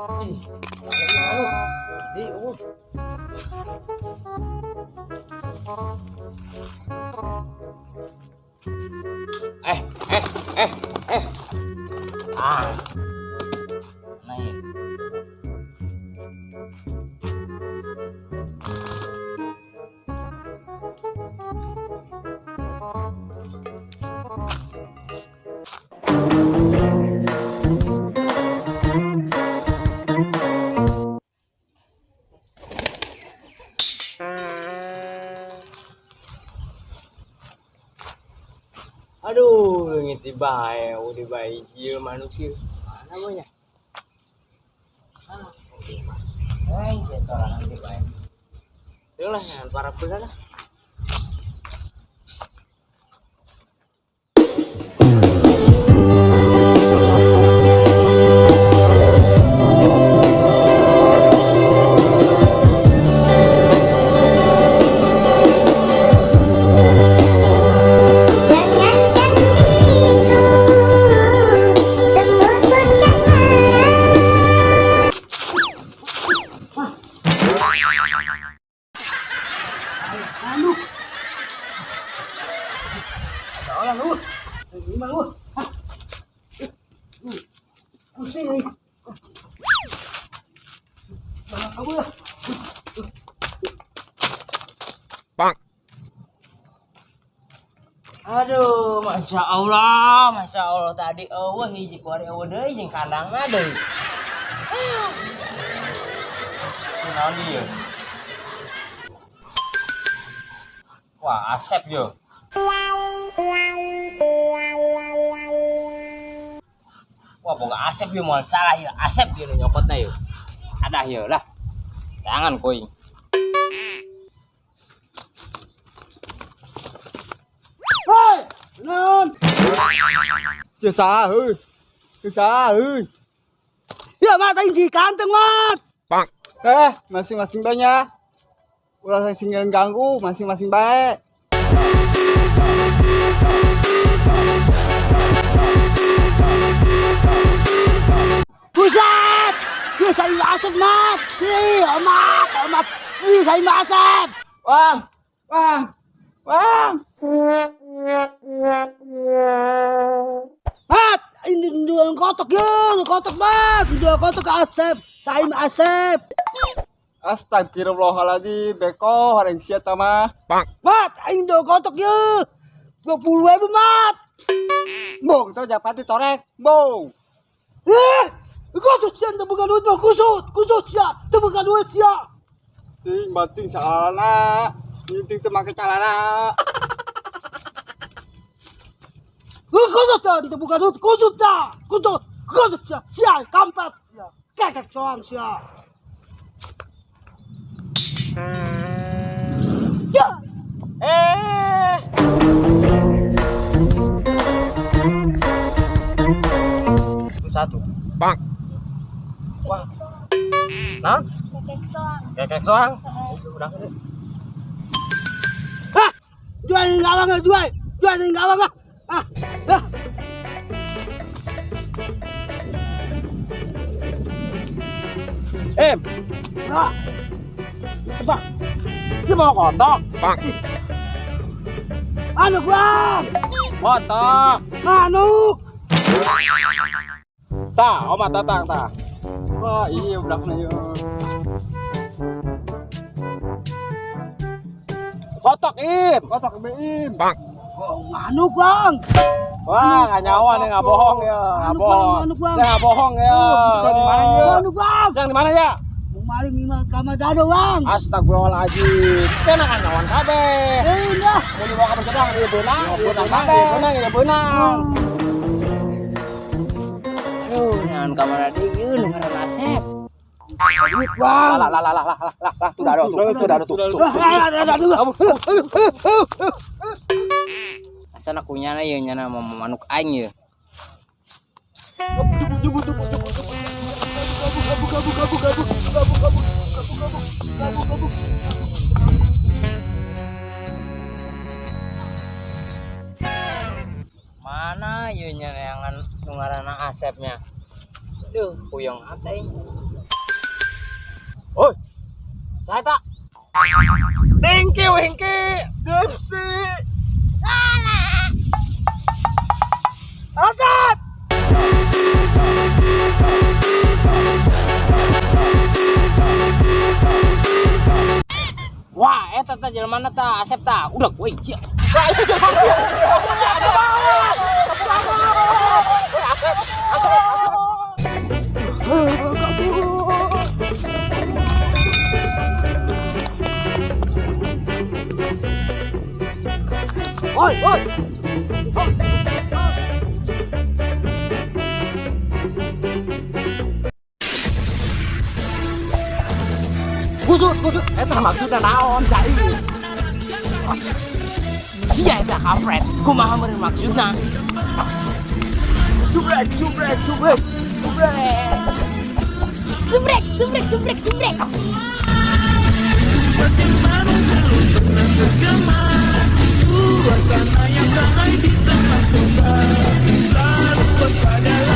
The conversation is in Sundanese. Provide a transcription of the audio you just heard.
Ih, manuk. Di eueuh. Eh, eh, eh, eh. Ah. Naik. Aduh, leungit di bae, di bae ieu manuk ieu. Mana mah nya? Ah, eh, sorangan di bae. Teu lah, jangan para pula lah. Jangankan itu, semut pun kan marah. Manuk. Ada orang lu. Gimana lu? Hah? Pusing nih. Mana kamu ya? Bang. Aduh, masya Allah tadi eueuh hiji kuari eueuh deui jeung kandangna deui. Ah. Kunaon ieu? Wah, Asep yo. Wah, boga Asep yo moal salah yo. Asep yo nu nyokotna yo. Ada yo lah. Jangan koing. Hei, naon? Ceuk saha heuy? Ceuk saha heuy? Ya mat aing di kanteng mat. Bang. Eh, masing-masing banyak. Ulah sing ganggu, masing-masing bae. Buset! Ya saya Asep mat. Ih, omat, omat. Ih, saya Asep. Wang, wang, wang. Mat, ini dua kotok ya, kotok mat, dua kotok Asep. Saya Asep. Astagfirullahaladzim, beko hareng sia mah. Bang. Mat, aing dua kotok ya. 20.000 mat. Bong, teu japati torek. Bong. Eh, kusut sia teu boga duit mah kusut, kusut sia, teu boga duit sia. Ting bating salana. Nyinting teu make calana. Kusut sia teu boga duit, kusut sia, kusut, kusut sia, sia kampret sia. Kekek soang sia. Ya, Eh. Satu. Bang. Wah. Nah, kekek soang. Kekek soang. Udah. Hah, jual yang gawang ah, jual, jual yang gawang ah. Ah, ah. Eh, Ah, coba. Dia mau kotok. Bang. anu gua, Kotok. manuk. Tah, omat datang tah. Wah, iya budakna ieu. Kotok im. Kotok be im. Bang. Oh, manuk bang. Wah, nggak nyawa nih, nggak bohong ya, nggak Manuk, bohong. Bang, manuk, Bang. Nggak bohong ya. Kita di mana ya? Manuk bang. Sang di mana ya? Mau maling lima kamar dado bang. Astagfirullahaladzim. Kena kan nyawan kabeh. Eh, dah. Mau dibawa ke sedang, dia benang, Ya, dia benang, benang, kabeh. dia benang, dia benang. Aduh, nyawan kamar deui nu ngaran Asep. Duit bang. Lah lah lah lah lah lah lah, tuh dado tuh, tuh dado tuh. tuh. Ah, ah, ah, ah, ah, ah. Asana kunyana ieu nyana mau manuk aing ieu. Mana ieu nya neangan nu ngaranna Asepnya? Duh, puyeng hate aing. Oi. Saya tak. Dengki wengki. Dipsi. Asep. Wah, eta tah jelema tah Asep tah. Udah gue cia. Oi, oi. Kusut, kusut. Eta maksudna naon cai? Sia eta kampret. Kumaha meureun maksudna? Subrek, subrek, subrek. Subrek. Subrek, subrek, subrek, subrek. Suasana yang damai di tengah kota. Selalu waspada.